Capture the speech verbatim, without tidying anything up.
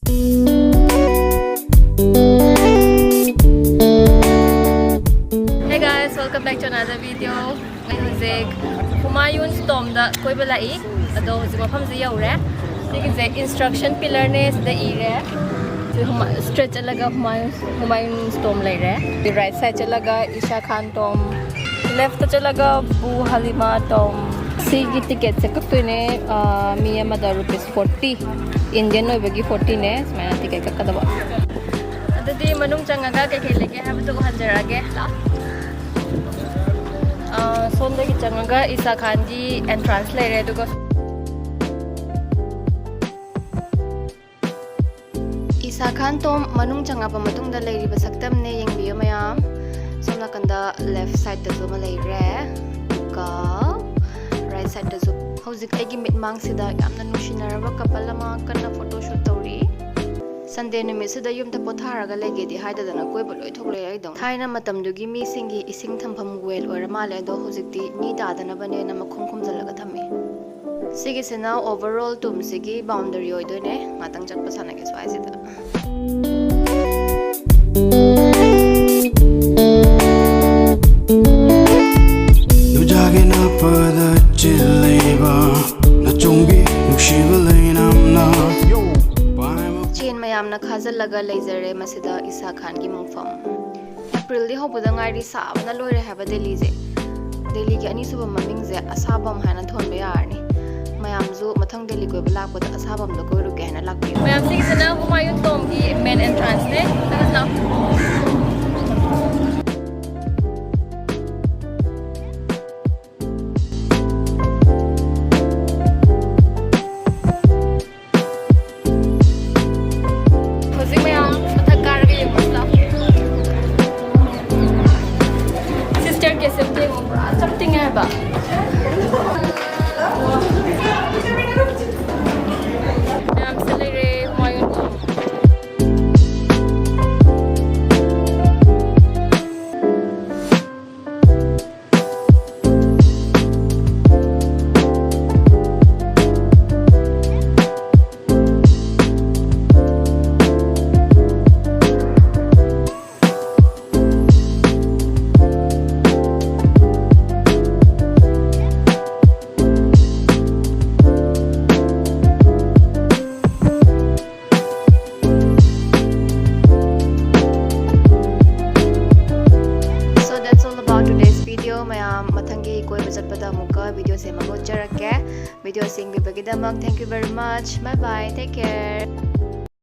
Hey guys, welcome back to another video. ꯑꯩ ꯍꯧꯖꯤꯛ ꯍꯨꯃꯥꯌꯨꯟꯁ ꯇꯣꯝꯗ ꯀꯣꯏꯕ ꯂꯥꯛꯏ꯫ ꯑꯗꯣ ꯍꯧꯖꯤꯛ ꯃꯐꯝꯁꯦ ꯌꯧꯔꯦ꯫ ꯁꯤꯒꯤꯁꯦ instruction pillar ꯅꯦ, ꯁꯤꯗ ꯏꯔꯦ꯫ ꯁꯤ ꯍꯨꯃꯥ-, straight ꯆꯠꯂꯒ ꯍꯨꯃꯥꯌꯨꯟ, ꯍꯨꯃꯥꯌꯨꯟꯁ ꯇꯣꯝ ꯂꯩꯔꯦ꯫ Right side ꯆꯠꯂꯒ ꯏꯁꯥ ꯈꯥꯟ ꯇꯣꯝ, left ꯇ ꯆꯠꯂꯒ ꯕꯨ ꯍꯂꯤꯃꯥ ꯇꯣꯝ꯫ ꯁꯤꯒꯤ ticket ꯁꯦ ꯀꯛꯇꯣꯏꯅꯦ, ꯑ, ꯃꯤ ꯑꯃꯗ rupees forty꯫ Indian ꯑꯣꯏꯕꯒꯤ forty ꯅꯦ ꯁꯨꯃꯥꯏꯅ ticket ꯀꯛꯀꯗꯕ꯫ ꯑꯗꯨꯗꯤ ꯃꯅꯨꯡ ꯆꯪꯉꯒ ꯀꯩꯀꯩ ꯂꯩꯒꯦ ꯍꯥꯏꯕꯗꯨ ꯎꯍꯟꯖꯔꯛꯑꯒꯦ꯫ ꯂꯥꯛꯑꯣ꯫ ꯑ, ꯁꯣꯝꯗꯒꯤ ꯆꯪꯉꯒ ꯏꯁꯥ ꯈꯥꯟꯒꯤ entrance ꯂꯩꯔꯦ, ꯑꯗꯨꯒ ꯏꯁꯥ ꯈꯥꯟ ꯇꯣꯝ ꯃꯅꯨꯡ ꯆꯪꯉꯛꯄ ꯃꯇꯨꯡꯗ ꯂꯩꯔꯤꯕ ꯁꯛꯇꯝꯅꯦ, ꯌꯦꯡꯕꯤꯌꯨ ꯃꯌꯥꯝ꯫ ꯁꯣꯝ ꯅꯥꯀꯟꯗ left side ꯇꯁꯨ ꯑꯃ ꯂꯩꯈ꯭ꯔꯦ, ꯑꯗꯨꯒ right side ꯇꯁꯨ꯫ ꯍꯧꯖꯤꯛ ꯑꯩꯒꯤ ꯃꯤꯠꯃꯥꯡꯁꯤꯗ ꯌꯥꯝꯅ ꯅꯨꯡꯁꯤꯅꯔꯕ couple ꯑꯃ ꯀꯟꯅ photo shoot ꯇꯧꯔꯤ꯫ Sunday ꯅꯨꯃꯤꯠꯁꯤꯗ ꯌꯨꯝꯗ ꯄꯣꯊꯥꯔꯒ ꯂꯩꯒꯦꯗꯤ ꯍꯥꯏꯗꯗꯅ ꯀꯣꯏꯕ ꯂꯣꯏ ꯊꯣꯛꯂꯛꯑꯦ ꯑꯩꯗꯧꯅ꯫ ꯊꯥꯏꯅ ꯃꯇꯝꯗꯨꯒꯤ ꯃꯤꯁꯤꯡꯒꯤ ꯏꯁꯤꯡ ꯊꯝꯐꯝ well ꯑꯣꯏꯔ ꯃꯥꯜꯂꯦ, ꯑꯗꯣ ꯍꯧꯖꯤꯛꯇꯤ ꯃꯤ ꯇꯥꯗꯅꯕꯅꯦꯅ ꯃꯈꯨꯝ ꯈꯨꯝꯖꯤꯜꯂꯒ ꯊꯝꯃꯤ꯫ ꯁꯤꯒꯤꯁꯤꯅ overall ꯇꯨꯝꯁꯤꯒꯤ boundary ꯑꯣꯏꯗꯣꯏꯅꯦ꯫ ꯉꯥꯛꯇꯪ ꯆꯠꯄ ꯁꯥꯟꯅꯒꯦ ꯁ꯭ꯋꯥꯏꯁꯤꯗ꯫ ꯅꯨꯡꯖꯥꯒꯤ ꯅꯥꯄꯗ ꯆꯤꯜꯂꯤꯕ ꯅꯆꯣꯡꯕꯤ ꯅꯨꯡꯁꯤꯕ ꯂꯩꯅꯝꯅ ꯄꯥꯏꯕ ꯆꯦꯟ ꯃꯌꯥꯝꯅ ꯈꯥꯖꯤꯜꯂꯒ ꯂꯩꯖꯔꯦ ꯃꯁꯤꯗ ꯏꯁꯥ ꯈꯥꯟꯒꯤ ꯃꯣꯡꯐꯝ꯫ ꯑꯦꯄ꯭ꯔꯤꯜꯗꯤ ꯍꯧꯕꯗ ꯉꯥꯏꯔꯤ, ꯁꯥꯕꯅ ꯂꯣꯏꯔꯦ ꯍꯥꯏꯕ ꯗꯦꯜꯂꯤꯁꯦ꯫ ꯗꯦꯜꯂꯤꯒꯤ ꯑꯅꯤꯁꯨꯕ ꯃꯃꯤꯡꯁꯦ ꯑꯁꯥꯕꯝ ꯍꯥꯏꯅ ꯊꯣꯟꯕ ꯌꯥꯔꯅꯤ꯫ ꯃꯌꯥꯝꯁꯨ ꯃꯊꯪ ꯗꯦꯜꯂꯤ ꯀꯣꯏꯕ ꯂꯥꯛꯄꯗ ꯑꯁꯥꯕꯝꯗ ꯀꯣꯏꯔꯨꯒꯦ ꯍꯥꯏꯅ ꯂꯥꯛꯄꯤꯌꯨ꯫ ꯃꯌꯥꯝ, ꯁꯤꯒꯤꯁꯤꯅ ꯍꯨꯃꯥꯌꯨꯟ ꯇꯣꯝꯒꯤ main entrance ꯅꯦ꯫ ꯆꯪꯉꯁꯤ ꯂꯥꯛꯑꯣ꯫ ꯍꯧꯖꯤꯛ ꯃꯌꯥꯝ ꯃꯊꯛ ꯀꯥꯔꯒ ꯌꯦꯡꯉꯨꯁꯤ ꯂꯥꯛꯑꯣ꯫ ꯁꯤ staircase ꯁꯦ ꯑꯝꯇ ꯌꯦꯡꯉꯣ, ꯄꯨꯔꯥ ꯆꯞ ꯇꯤꯡꯉꯦ ꯍꯥꯏꯕ꯫ ꯃꯌꯥꯝꯁꯦ ꯂꯩꯔꯦ, ꯍꯨꯃꯥꯌꯨꯟ ꯇꯣꯝ꯫ Videos ꯌꯦꯡꯕꯤꯕꯒꯤꯗꯃꯛ thank you very much. Bye bye. Take care.